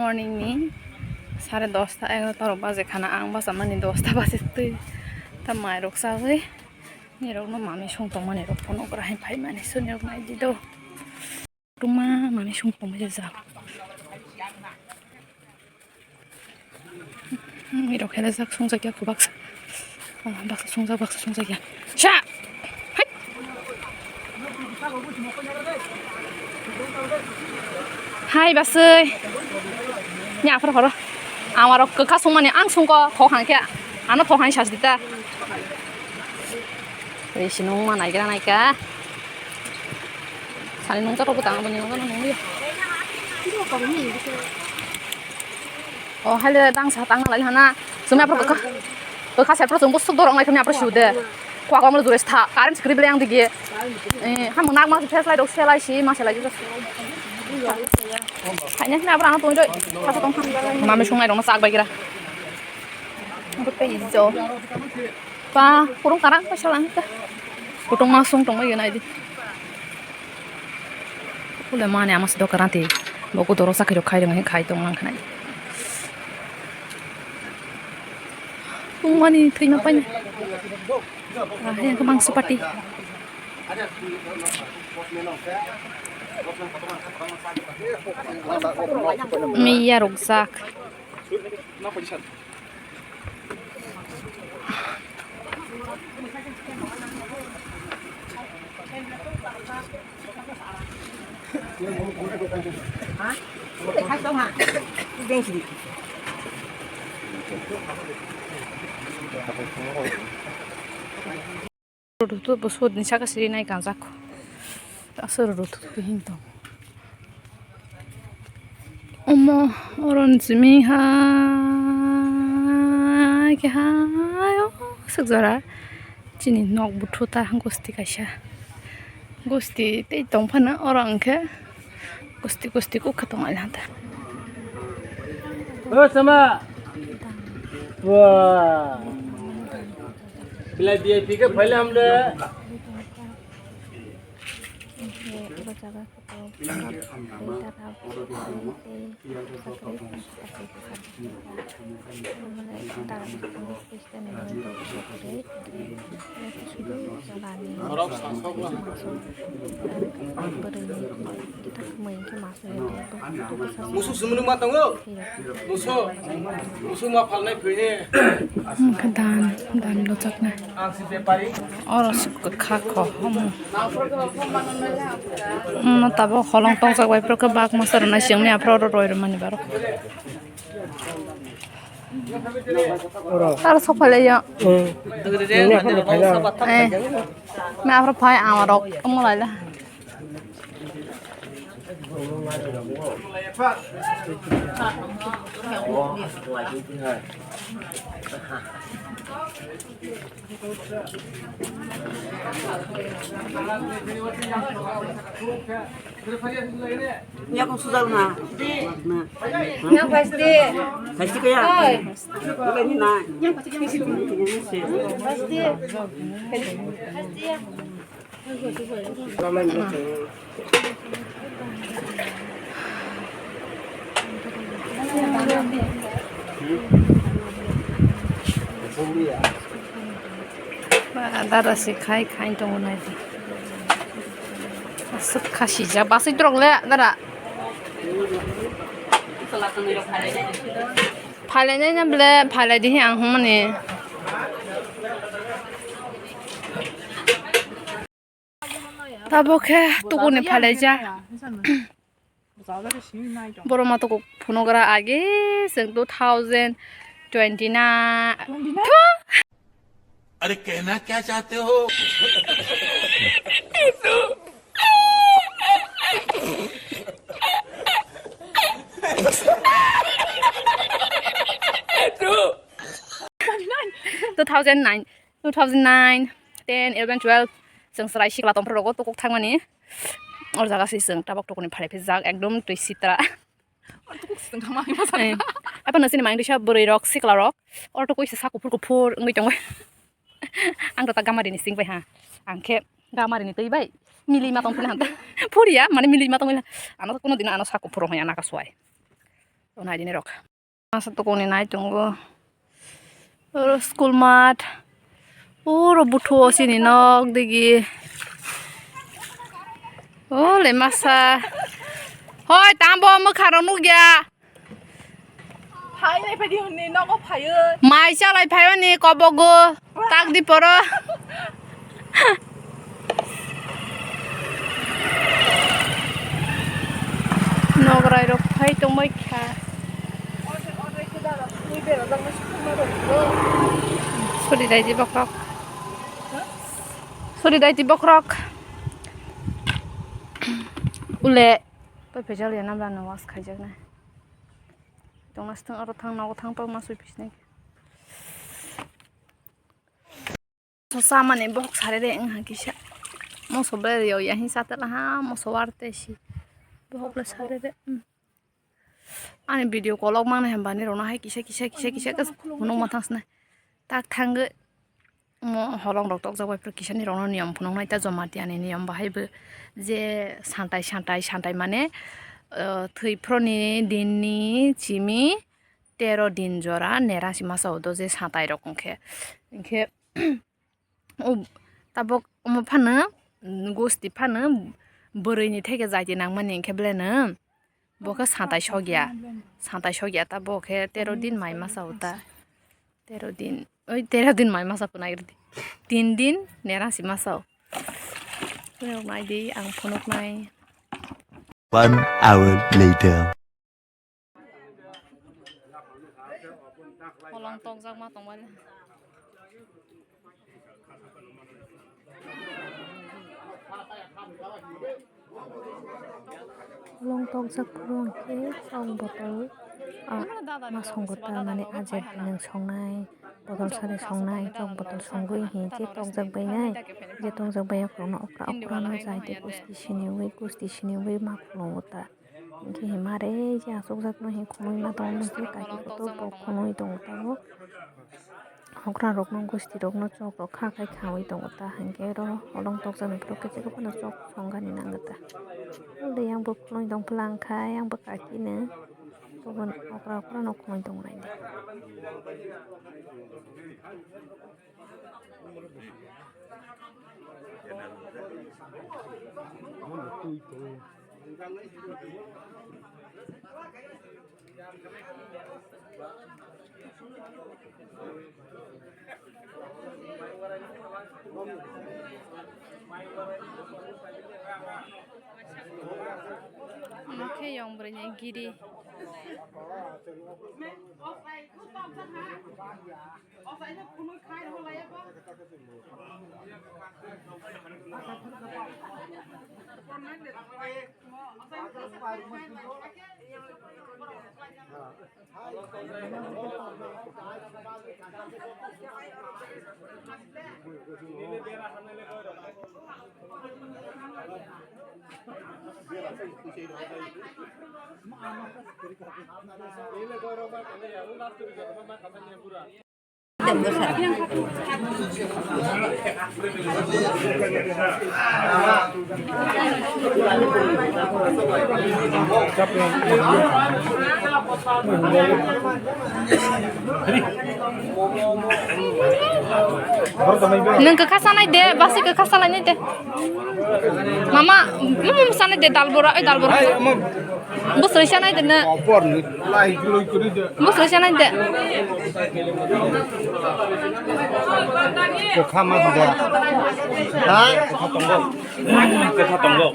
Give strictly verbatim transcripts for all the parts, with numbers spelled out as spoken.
Morning ni sare dosta egarota rok baje khana, ang bachamani dosta baje twi ta mairok chawi nirokno mami song tongmani rok phunukra hai phaimani swnirok naidi do. Tungma mami song tongmani jak. Mirok helajak songjakya kubaksa. Ah, baksa songjak, baksa songjakya. Sha! Hai! Hai, baswi. Ni aphar horo. Amarok kwkha songmani ang songko thok hangkhe. Ano thok hangni sas dita. Risi nung ma naigra naika. Sani nungjakrokbo tang, aboni nungjakno nungya. O haile tang sa tang nalai hana. Chwngno aphuru bwkha, bwkha side phuru chwng bwswk dorok nai khe aphuru siu de. Kwak wngmani jure sa tha, current sikri belai ang dige. Eh, ha mwnakma se flashlight rok selai si ma selai jesa. Haino hwnwi aphuru ano tongwi rw. Mami songnai rokno chak bai gra. Tei ijo. Ba, kurung karang paisa lang ta. Kutung masung tongma yun aidi. Kule mani ama si dokaran ti. Bo kudoro sakhi rok khai rong khai tong lang khanai. Tungmani thwima pani. Ah, yang kemang sepati. Miya rukjak. Rututu bo sodni saka siri nai kanjak. Aswk rututu hin tong. Omo oron simi hai khe hai o swk jora chini nok buthu ta gosti kaisa. Gosti tei tong phano oro hwnkhe gosti gosti kok khe tong lai ta. O sama. Wah. Belai V I P khe phaile hamle. Musu sumunu ma tongo. Musu, musu ma phalnai phui he. Wngkha dan, dan luchaknai. Ang si bepari. Oro se kwkha kho, omo. Omo tabuk holong tongjak bai, phuru khe bak masa rwnai siyangni aphuru oro roi rwmani borok. Oro. Aro sok phailaiyo. Hmm. Nini aphuru phai na? Eh. Me aphuru phai, amarok omo laila. Yakung sujak na. Na. Yang pasti. Pasti kaya. Oi. Bukan ini na. Pasti. Pasti. Ba, dara se khai, khai tongo nai di. Aswk khasi ja, basai dorok le, dara. Phalai nai na bole, phalai di hi ang hwnmani. Tabuk khe tukuni phalaijak. Borok ma tukuk phunugra age chwng two thousand twenty-nine. अरे कहना क्या चाहते हो? Two thousand nine. Two thousand nine, ten, eleven, twelve, chwng chwrai sikla tongphuru rogo tukuk thangmani. Or jaga se chwng tabok tukuni phalai phijak, ekdom twi sitra. Or tukuk se chwng thangma hai masa. Eh, apa nang chini maing disa bwrwi rok, sikla rok, or tukui se sak kuphur kuphur wngwi tongo. Ang to ta gamari ni sing bai ha. Ang khe gamari ni twi bai mili ma tong phuna hanta. Phuria mane mili ma tong ila. Ano kuno dino ano sak kuphur rok hanya naka suai. Tonai dini rok. Masa tukuni nai tongo. Oro school mat. Oro buthu o sini nok digi. O le masa. Hoi, tambo mwkhang rok nukya. Phai nai phai di hwnwi nogo phaiwi. Mai chalai phaiwi ni kobogo. Tak di poro. Nograi rok phai tongbai kha. Suri dai di bokrok. Suri dai di bokrok. Ule. Toi pejal ya namra no was khaijak nai. Tongna stang aro thang nogo thang tongma sui pisnai. Sosa mani bohok sare de wngha kisa. Moso ble yo ya hin satela ha moso warte si. Bohok le sare de. Ani video kolok mangnai hamba ni rona hai kisa kisa kisa kisa kas phunuk ma thangsnai. Tak thangwi mo holong rok tokjak bai phuru kisa ni rok no niyom phunuk nai ta Jamatia ni niyom bahai bo je santai santai santai mane, ah, thwi phuru ni din ni chimi tero din jora nera si masa o do je santai rok wngkhe. Wngkhe O tabok omo phano, mm, gosti phano bwrwi ni theke jaiti nangmani hinkhe beleno bo khe santai sokya, santai sokya tabok khe tero din mai masa o ta, tero din, oi tero din mai masa pho nai rwdi, tin din nera si masa o. Phunuk nai di, ang phunuk nai. One hour later. Holong tokjak ma tongmani. Holong tokjak phuru hwnkhe chok botol, ah, ma songo ta mane ajat bini songnai, botol sari songnai, chok botol songwi hinkhe tokjak bainai, je tokjak bai okra okra no jai tei gusti siniwi gusti siniwi ma khulungo ta. Hinkhe himare je achukjakno hi khwnwi ma tongo, hinkhe kaki kotor bo khwnwi tongo tabuk. Okra rokno, gusti rokno chok rok kha khai khawi tongo ta, hinkhe oro holong tokjakni borok khe chekhe phano chok songani nangkha ta. Ode yang bo khwnwi tong phlang kha, yang bo kaki no chubui okra okra no khwnwi tongo nai de. Omo khe yong bwrwini giri. Nwng kwkha sanai de, basi kwkha sanai de. Mama, mama sanai de, dal bora, oi dal bora. Bwswrwi sanai de nw. Oporni lai guloi guloi de. Bwswrwi sanai de. Kwkha ma hwnja. Ha? Kwkha tongo. Kwkha tongo.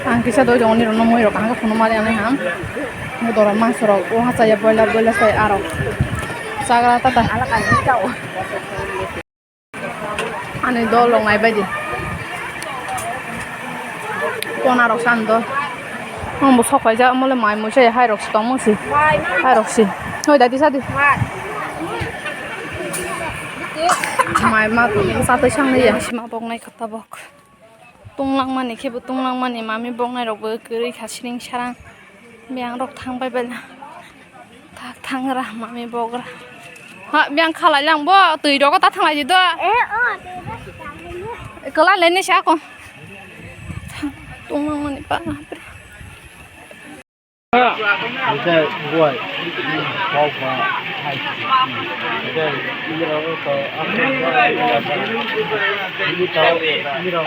Ang kisa doi dong ni rok no moi rok ang phunuk mani ang. Bo dora mangso rok o ha chaya boiler boiler chaya arok. Chagra tata. Ani dol rok nai baidi. Kona rok san dol. Ang bo sok paijak, omo le mai mui se hai rok si tongmo si. Hai rok si. Hoi dadi sadi. Mai ma satoi sang ya. Sima bok nai kha tabok. Tunglang mani khe bo tunglang mani mami bok nai rok bo kwrwi kha siring sarang. Biyang rok thang bai bai. Thak thangra mami bogra. Ha, biyang khalai lang bo, twi rogo ta thanglai di do. Eh, oh, twi rogo ta thanglai di. Kwlai lai nai sa ko. Tong mani pa. Hwnkhe buai, kok ba hai. Hwnkhe nini rok to, nini rok, nini rok.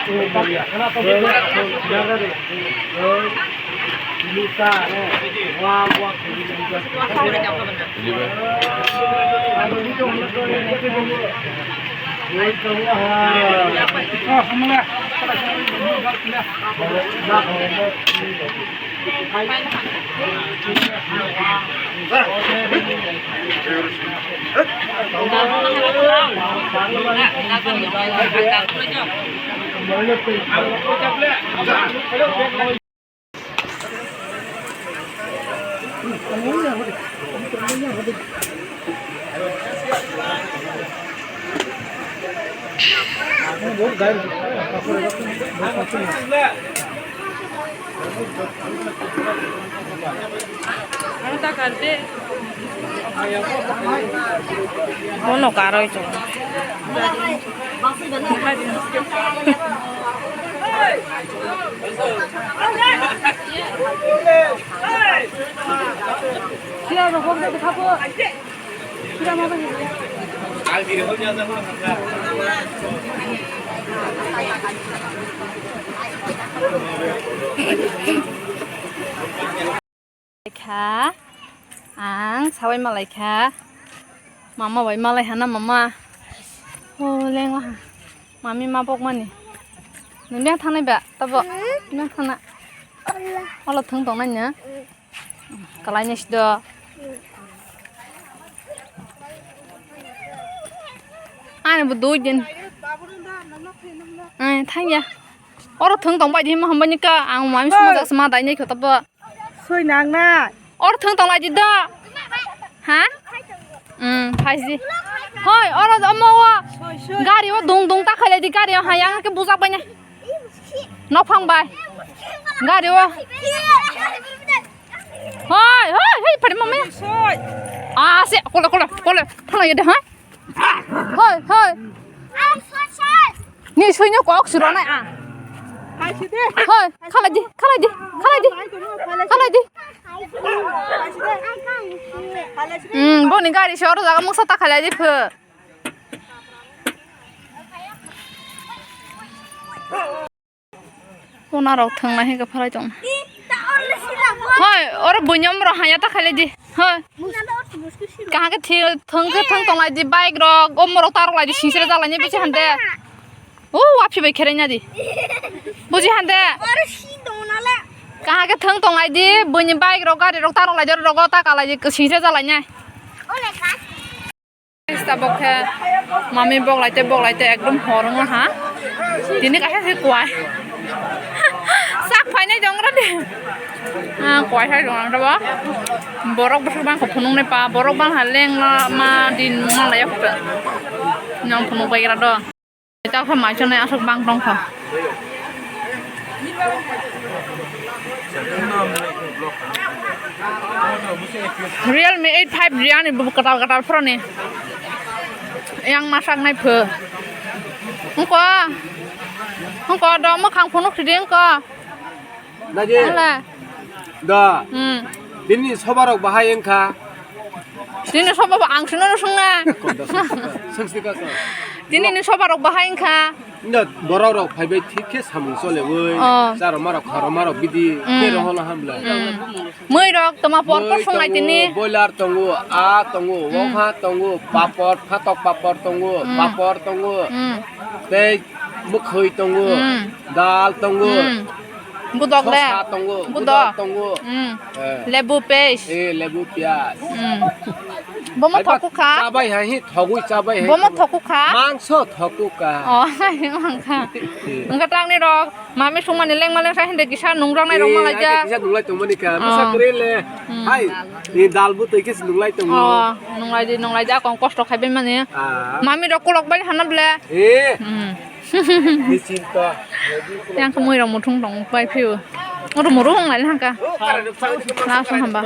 Bono karwi tongo. Kha, ang sabai malai kha. Mama bai malai hana mama. O leng ha. Mami ma bok mani. Nini thanai ba tabo. Nini thana. Olo thung tong nanya. Kalai nai sido. Ani bo dui din. Ai thangya. Oro thung tong bai di ma hambai ni ka ang mami suma jak suma dai nai kho tabo. Soi nang nai. Or thung tong lai di da. Ha? Hmm, phai di. Hoi, oro omo o. Soi, soi. Gari o dung dung ta khalai di gari o hayang ke bujak bai nai. Nok phang bai. Gari o. Hoi, hoi, hoi, phari mama. Soi. Ah, se, kole, kole, kole. Thalai de, ha? Hoi, hoi. Ni suinyo kok suronai ang. Hoi, khalai di, khalai di, khalai di. Khalai di. Hmm, boni gari se oro jaga mungsa ta khalai di pho. Pona rok thwng nai hwnkhe phalai tong. Hoi, oro buinyom rok haya ta khailai di. Hoi. Kaham khe thi-, thwng khe thwng tong lai di bike rok, omo rok ta rok lai di singse rok jalai ni bisi hande. O waphi bai kherai na di. Buji hande. Kaham khe thwng tong lai di, buini bike rok, gari rok ta rok lai di, oro rogo ta ka lai di, singse jalai nai. Tabok khe mami boklai tei boklai tei ekdom hor wngha. Tini kaisa se kwai. Sak phainai dong ra de. Ah, kwai hai dong ra ba. Borok bwswk bang kho phunuk nai pa. Borok bang ha leng ma din ma lai ya. Nang phunuk bai ra do. Chakha mai chonai aswk bang tongkha. Realme eight five Realme bo katal katal phoroni. Yang masak nai pho. Hongko. Hongko do mokhang phunuk sidi hongko. Naji. Hala. Da. Hmm. Bini soba rok bahai wngkha. Bini soba bo ang sino sungna. Sungsi ka sung. Bini ni soba rok bahai wngkha. Nda borok rok phaibai thik khe samung chole oi. Oh. Charo marok kharo marok bidi. Hmm. Khe rohono hamla. Hmm. Mui rok toma por por sungnai tini. Boiler tongo, a tongo, hmm, wokha tongo, papor, phatok papor tongo, hmm, papor tongo. Hmm. Tei Bwkhwi tongo, hmm, dal tongo, hmm, budok le, sosa tongo, budok, budok tongo. Hmm. Eh. Lebu pes. Eh, lebu piyaj. Hmm. Bomo thoku kha. Chabai hai hi thogwi chabai hai. Bomo thoku kha. Mangso thoku kha. Oh, hai mangkha. Eh. Wngkha tangni rok, mami sungmani lengma lengsa hindi kisa nungrang nai rok, eh, malai ja. Kisa nunglai tongmani kha. Oh. Masa kwrwi le. Hmm. Hai, ni dal bwtwi khe se nunglai tongo. Oh, nunglai di, nunglai di, akong kosto khai bai mani. Ah. Mami rok kulok bai hana ble. Eh. Hmm. Ni chinta. Yang khe mui rok muthung tong pai phiu. Oro muru hong lai hangka. Na song hamba.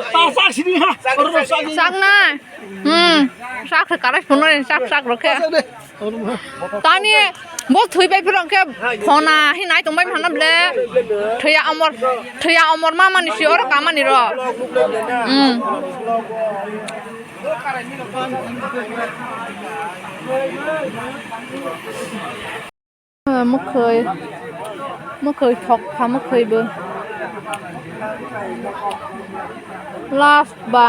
Sak na. Hmm. Sak khe karai phunuk ni sak sak rok khe. Tani Bo thwi bai phirong khe phona hi nai tong bai mano ble. Thwiya omor, thwiya omor ma mani si oro ka mani ro. Hmm. Mwkhwi, mwkhwi thok kha mwkhwi bo. Last ba.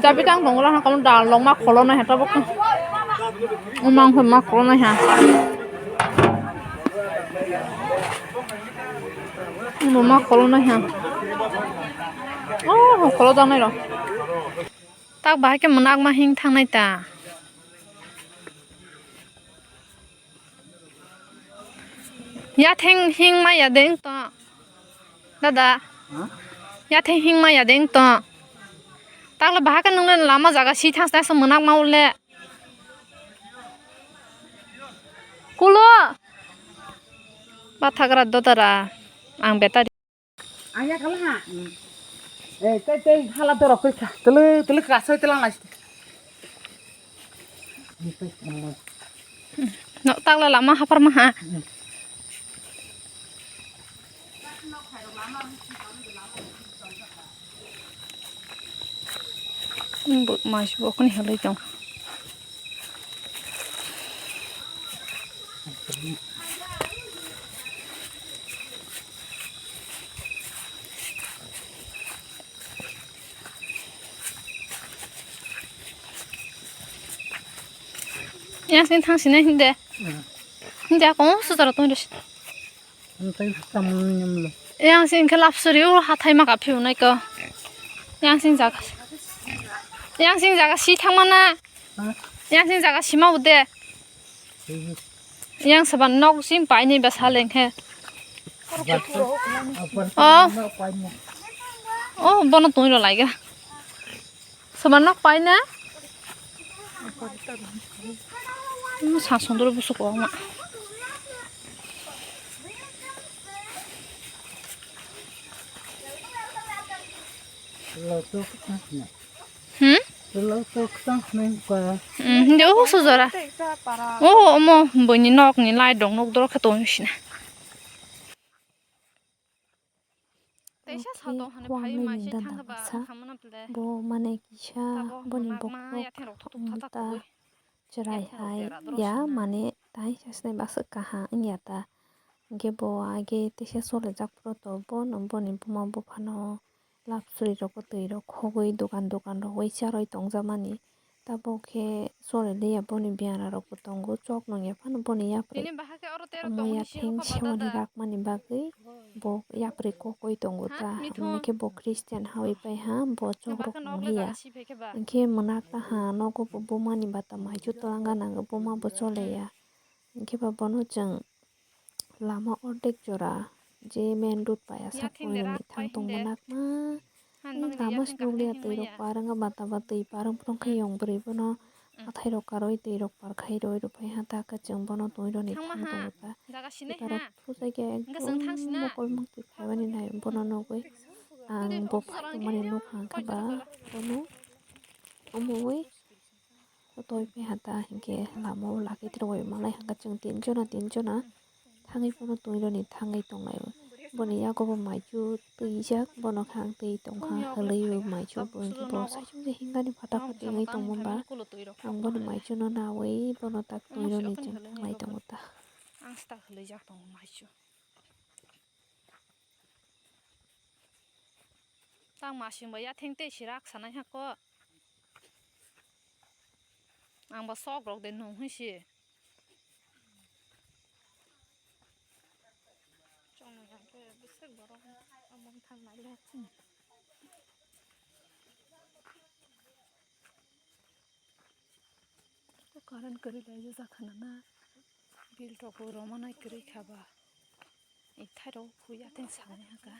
Jabi tang tongo lang kamu dal long ma kholo nai ha tabuk. Umang ma kholo nai ha. Umang ma kholo nai ha. Oh, kholo da nai ro. Tak bahai khe mwnakma hing thangnai ta. Yatheng hing maya de wng tong. Dada. Ha? Yatheng hing maya de wng tong. Takle bahai khe nungni lama jaga si thang sa mwnakma ule. Kulo. Bathagra dodara. Ang betari. Ang ya kala ha. Eh, tei, tei, hala dorok koi kha. Tele, tele kasoi telang nai. No, takla lama hapar ma ha. Bo, mas bo koni halai tong. Yang sini thang sini hindi. Hmm. Hindi aku susah tuh terus. Ang tayo sa tamang niyam lo. Yang sing ke lap suri u hathai ma ka phiu nai ko. Yang sing jaga. Yang sing jaga si thang mana. Ha? Yang sing jaga si ma ude. Sige. Yang saban nok sing pai ni ba saleng he. Apa? Apa? Oh. Nok pai mo. Oh, bono tui lo lai ga. Saban nok pai na? Hmm, sa sundor busuk ko ma. Lo to ka na. Hmm? Lo to ka na ka. Hmm, hindi, oh, sujora. Oh, omo, bini nok ni lai dong, nok doro khe tong sina. Teisa sa tong hwnwi phaiwi mai se thangkha ba wngkha mano ple. Bo mane kisa boni bokhorok yatheng rok thothoktha ta kwrwi. Chwrai hai ya mane tai sasnai baksa kaha wngya ta. Hwnkhe bo age teisa solijak phuru to bono boni buma buphano lapsuri rok twi rok khogwi dogan dogan rogwi charwi tongjakmani. Tabuk khe sori liya boni biyangra rokbo tongo, chok nungya phano boni yapri. Omo yatheng sewani rakmani bagwi bo yapri kokoi tongo ta. Hwnwi khe bo Christian hawi pai ha, bo chok rok nung liya. Hwnkhe mwnak ta ha, nogo bo bumani bata maichu twlangna nango, buma bo chole ya. Hwnkhe ba bono chwng lama ordek jora je main road paya sak koinani thang tong mwnakma. Lama se nukliya twi rok par wngkha bata ba twi par wng phuru khe yong bwrwi bono hathai rok karwi twi rok par khai rwi rw phai ha ta kwchwng bono twi roni thang tongo ta. Twi parok thujagya ekdom mokol mangtwi phaimani nai bono nugwi ang bo phai tongmani nukha hwnkhe ba bono omo wi. Toi piha ta hinkhe lama o laki tirwi malai hwnkha chwng tin jona tin jona thangwi phano twi roni thangwi tonglai o. Boni yago bo maichu twijak bono khe ang twi tongkha hwlwi o maichu bo hinkhe bo saichung je hingani phatar phatar wngwi tongmani ba ang boni maichu no nawi bono tak twi roni chwng thanglai tongo ta. Ang sita hwlwijak tongo maichu. Tang masing ba yatheng tei sirak sanai ha ko. Ang ba sok rok de nung hwi si. Chong nung yang ke bisik borok among thang nai le. Current kwrwi lai jak khana na. Bill rok bo rwmani kwrwi kha ba. Ithai rok huya tei sanai haka.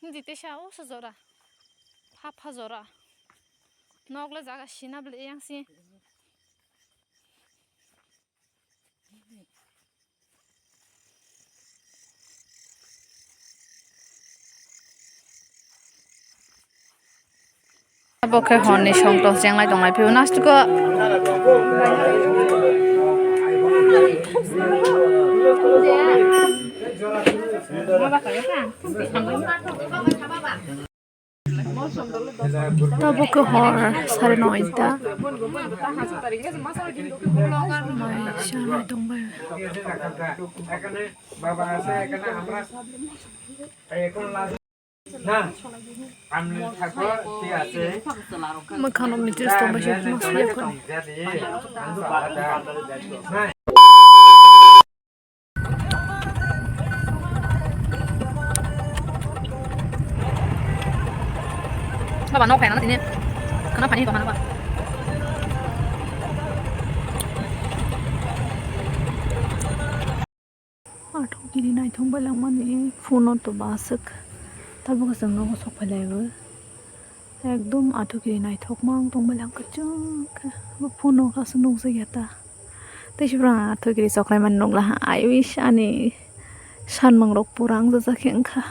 Hindi teisa o se jora. Pha pha jora. Nok le jaga sina bele yang si. Abo khe horni song tong chenglai tonglai phio nastiko. Tabuk khe hor sare noi ta. Mai sare tongbai. Mwkhano mitis tongbai se ma suya kho. Baba, nok kaya na tini. Kana pani to mana ba? Athukiri naithok bai langmani phone o to baswk. Tabuk chwng nogo sok phai laibo. Ekdom athukiri naithokma wng tongbai lang kwchwng khe. Bo phone o kaisa nukjakya ta. Tei se phuru ang athukiri chokrai mani nukla ha. I wish ani sanmang rok pura wngjak khe wngkha.